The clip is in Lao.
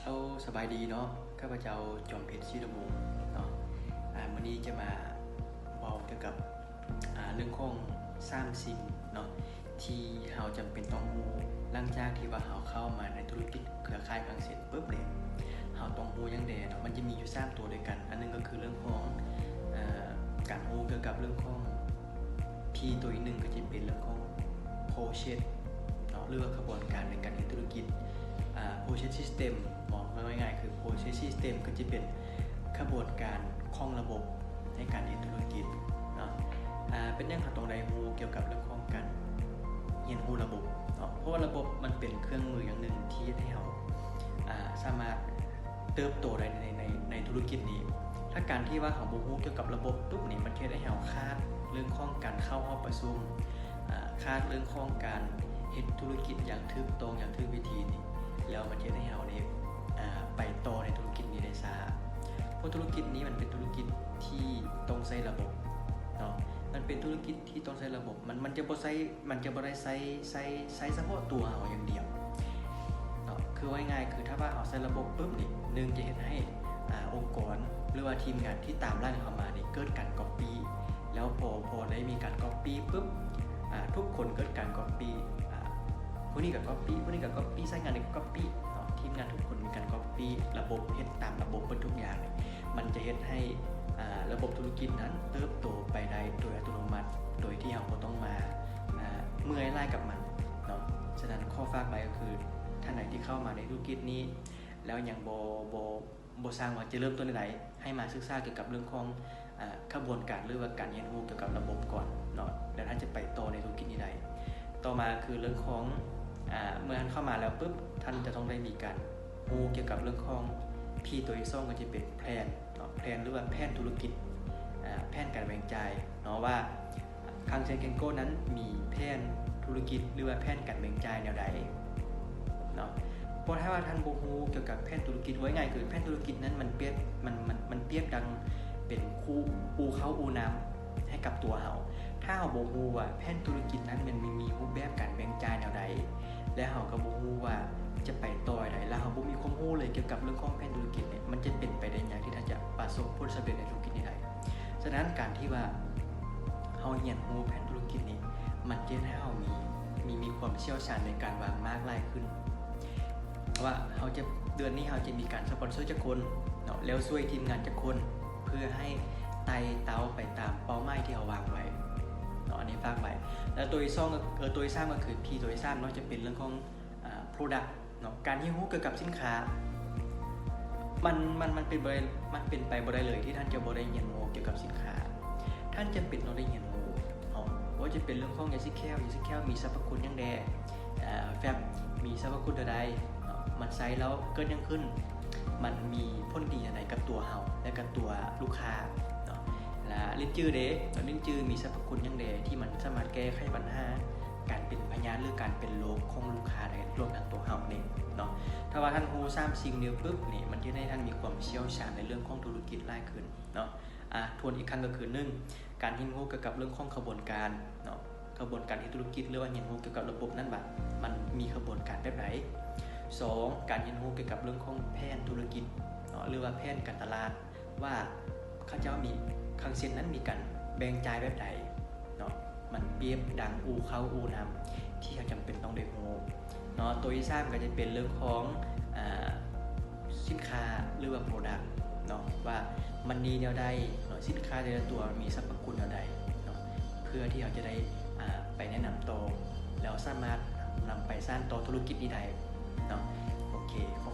ເຈົ້າ ສະບາຍດີເນາະ, ຂ້າພະເຈົ້າ ຈອມເພັດ ສີລະວົງ ເນາະ. ອາ ມື້ນີ້ຈະມາເວົ້າກ່ຽວກັບ ອາ ເລື່ອງຂອງສາມສິ່ງເນາະ ທີ່ເຮົາຈຳເປັນຕ້ອງຮູ້ ຫຼັງຈາກທີ່ວ່າເຮົາເຂົ້າມາໃນທຸລະກິດເຄືອຂ່າຍຄັງເຊັນປຶບນີ້ ເຮົາຕ້ອງຮູ້ຫຍັງແດ່ເນາະ. ມັນຈະມີຢູ່ສາມຕົວດ້ວຍກັນ. ອັນໜຶ່ງກໍຄືເລື່ອງຂອງ ເອີ ການຮູ້ກ່ຽວກັບເລື່ອງຂອງ P ຕົວທີໜຶ່ງກໍຈະເປັນເລື່ອງຂອງ process ເນາະ ຫຼືວ່າຂະບວນການໃນການເຮັດທຸລະກິດ. ອາ process system ເວົ້າງ່າຍໆ ຄື process system ກໍຈະເປັນຂະບວນການຂອງລະບົບໃນການເຮັດທຸລະກິດເນາະ. ອາ ເປັນຫຍັງເຮົາຕ້ອງໄດ້ຮູ້ກ່ຽວກັບເລື່ອງຂອງການຮຽນຮູ້ລະບົບເນາະ? ເພາະວ່າລະບົບມັນເປັນເຄື່ອງມືຢ່າງໜຶ່ງທີ່ເຮັດໃຫ້ເຮົາ ອາ ສາມາດ ເຕີບໂຕໄດ້ໃນ ໃນ ໃນທຸລະກິດນີ້. ຖ້າການທີ່ວ່າເຮົາບໍ່ຮູ້ກ່ຽວກັບລະບົບປຸບນີ້ ມັນຈະເຮັດໃຫ້ເຮົາຂາດເລື່ອງຂອງການເຂົ້າຮອບປະຊຸມ ອາ ຂາດເລື່ອງຂອງການເຮັດທຸລະກິດຢ່າງຖືກຕ້ອງ ຢ່າງຖືກວິທີນີ້ ແລ້ວມັນຈະເຮັດໃຫ້ເຮົານີ້ ອາ ໄປຕໍ່ໃນທຸລະກິດນີ້ໄດ້ຊ້າ. ເພາະທຸລະກິດນີ້ມັນເປັນທຸລະກິດທີ່ຕ້ອງໃຊ້ລະບົບເນາະ, ມັນເປັນທຸລະກິດທີ່ຕ້ອງໃຊ້ລະບົບ. ມັນ ມັນຈະບໍ່ໃຊ້ ມັນຈະບໍ່ໄດ້ໃຊ້ ໃຊ້ ໃຊ້ສະເພາະຕົວເຮົາຢ່າງດຽວເນາະ. ຄືເວົ້າງ່າຍໆ ຄືຖ້າວ່າເຮົາໃຊ້ລະບົບປຶບນີ້ ໜຶ່ງຈະເຮັດໃຫ້ ອາ ອົງກອນ ຫຼືວ່າທີມງານທີ່ຕາມຫຼັງເຮົາມານີ້ເກີດການກັອບປີ້ ແລ້ວພໍ ພໍໄດ້ມີການກັອບປີ້ປຶບ ອາ ທຸກຄົນເກີດການກັອບປີ້ ອາ ຜູ້ນີ້ກໍກັອບປີ້ ຜູ້ນີ້ກໍກັອບປີ້ ສາຍງານນີ້ກໍກັອບປີ້ເນາະ, ທີມງານທຸກຄົນມີການກັອບປີ້ ລະບົບເຮັດຕາມລະບົບເບິດທຸກຢ່າງນີ້ ມັນຈະເຮັດໃຫ້ ອາ ລະບົບທຸລະກິດນັ້ນເຕີບໂຕໄປໄດ້ໂດຍອັດຕະໂນມັດ ໂດຍທີ່ເຮົາບໍ່ຕ້ອງມາ ອາ ເມື່ອຍຫຼາຍກັບມັນເນາະ. ສະນັ້ນ ຂໍຝາກໄວ້ກໍຄື ທ່ານໃດທີ່ເຂົ້າມາໃນທຸລະກິດນີ້ ແລ້ວຍັງບໍ່ ບໍ່ ບໍ່ຊ່າງວ່າຈະເລີ່ມຕົ້ນແນວໃດ ໃຫ້ມາສຶກສາກ່ຽວກັບເລື່ອງຂອງ ອາ ຂະບວນການ ຫຼືວ່າການຮຽນຮູ້ກ່ຽວກັບລະບົບກ່ອນເນາະ, ແລ້ວທ່ານຈະໄປຕໍ່ໃນທຸລະກິດນີ້ໄດ້. ຕໍ່ມາຄືເລື່ອງຂອງ ອາ ເມື່ອທ່ານເຂົ້າມາແລ້ວປຶບ ທ່ານຈະຕ້ອງໄດ້ມີການຮູ້ກ່ຽວກັບເລື່ອງຂອງ P ຕົວທີສອງ ກໍຈະເປັນ plan ເນາະ, plan ຫຼືວ່າແຜນທຸລະກິດ ອາ ແຜນການແບ່ງຈ່າຍເນາະ ວ່າຄັງເຊັນແກງໂກ້ນັ້ນມີແຜນທຸລະກິດ ຫຼືວ່າແຜນການແບ່ງຈ່າຍແນວໃດເນາະ. ເພາະຖ້າວ່າທ່ານບໍ່ຮູ້ກ່ຽວກັບແຜນທຸລະກິດ ເວົ້າງ່າຍໆ ຄືແຜນທຸລະກິດນັ້ນມັນປຽບ ມັນ ມັນ ມັນປຽບດັ່ງເປັນຄູ່ ອູ່ເຂົ້າອູ່ນ້ຳໃຫ້ກັບຕົວເຮົາ. ຖ້າເຮົາບໍ່ຮູ້ວ່າແຜນທຸລະກິດນັ້ນມັນມີ ມີຮູບແບບການແບ່ງຈ່າຍແນວໃດ ແລະ ເຮົາກໍບໍ່ຮູ້ວ່າຈະໄປຕໍ່ແນວໃດ ແລະ ເຮົາບໍ່ມີຄວາມຮູ້ເລີຍກ່ຽວກັບເລື່ອງຂອງແຜນທຸລະກິດນີ້ ມັນຈະເປັນໄປໄດ້ຍາກທີ່ທ່ານຈະປະສົບຜົນສຳເລັດໃນທຸລະກິດນີ້ໄດ້. ສະນັ້ນ ການທີ່ວ່າເຮົາຮຽນຮູ້ແຜນທຸລະກິດນີ້ ມັນຈະເຮັດໃຫ້ເຮົາມີ ມີ ມີຄວາມຊ່ຽວຊານໃນການວາງໝາກຫຼາຍຂຶ້ນ ວ່າເຮົາຈະ ເດືອນນີ້ເຮົາຈະມີການສະປອນເຊີຈັກຄົນເນາະ ແລ້ວຊ່ວຍທີມງານຈັກຄົນ ເພື່ອໃຫ້ໄຕ່ເຕົ້າໄປຕາມເປົ້າໝາຍທີ່ເຮົາວາງໄວ້ເນາະ. ອັນນີ້ຝາກໄວ້. ແລ້ວຕົວທີສອງ ກໍ ເອີ ຕົວທີສາມ ກໍຄື P ຕົວທີສາມເນາະ ຈະເປັນເລື່ອງຂອງ ອາ product ເນາະ. ການຮຽນຮູ້ກ່ຽວກັບສິນຄ້າ ມັນ ມັນ ມັນເປັນບໍ່ໄດ້ ມັນເປັນໄປບໍ່ໄດ້ເລີຍທີ່ທ່ານຈະບໍ່ໄດ້ຮຽນຮູ້ກ່ຽວກັບສິນຄ້າ. ທ່ານຈຳເປັນຕ້ອງໄດ້ຮຽນຮູ້ເນາະ ບໍ່ວ່າຈະເປັນເລື່ອງຂອງ SQL SQL ມີສັບພະຄຸນຫຍັງແດ່ ອາ Fab ມີສັບພະຄຸນແນວໃດເນາະ, ມັນໃຊ້ແລ້ວເກີດຫຍັງຂຶ້ນ ມັນມີຜົນດີແນວໃດກັບຕົວເຮົາ ແລະ ກັບຕົວລູກຄ້າເນາະ. ແລະ ລິນຈືເດ ລິນຈືມີສັບພະຄຸນຫຍັງແດ່ທີ່ມັນສາມາດແກ້ໄຂບັນຫາ ການເປັນພະຍາດ ຫຼື ການເປັນໂລກຂອງລູກຄ້າໄດ້ ລວມທັງຕົວເຮົານີ້ເນາະ. ຖ້າວ່າທ່ານຮູ້ສາມສິ່ງນີ້ປຶບນີ້ ມັນຈະເຮັດໃຫ້ທ່ານມີຄວາມຊ່ຽວຊານໃນເລື່ອງຂອງທຸລະກິດຫຼາຍຂຶ້ນເນາະ. ອາ ທວນອີກຄັ້ງກໍຄື ໜຶ່ງ ການຮຽນຮູ້ກ່ຽວກັບເລື່ອງຂອງຂະບວນການເນາະ, ຂະບວນການເຮັດທຸລະກິດ ຫຼືວ່າຮຽນຮູ້ກ່ຽວກັບລະບົບນັ້ນວ່າ ມັນມີຂະບວນການແບບໃດ. ສອງ ການຮຽນຮູ້ກ່ຽວກັບເລື່ອງຂອງແຜນທຸລະກິດເນາະ ຫຼືວ່າແຜນການຕະຫຼາດ ວ່າເຂົາເຈົ້າມີ ຄັງເຊັນນັ້ນມີການແບ່ງຈ່າຍແບບໃດເນາະ, ມັນປຽບດັ່ງອູ່ເຂົ້າອູ່ນ້ຳທີ່ເຮົາຈຳເປັນຕ້ອງໄດ້ຮູ້ເນາະ. ຕົວທີສາມກໍຈະເປັນເລື່ອງຂອງ ອາ ສິນຄ້າ ຫຼືວ່າ product ເນາະ ວ່າມັນດີແນວໃດເນາະ, ສິນຄ້າແຕ່ລະຕົວມີສັບພະຄຸນແນວໃດເນາະ ເພື່ອທີ່ເຮົາຈະໄດ້ ອາ ໄປແນະນຳຕໍ່ ແລ້ວສາມາດນຳໄປສານຕໍ່ທຸລະກິດນີ້ໄດ້ເນາະ. ໂອເຄ ຂໍ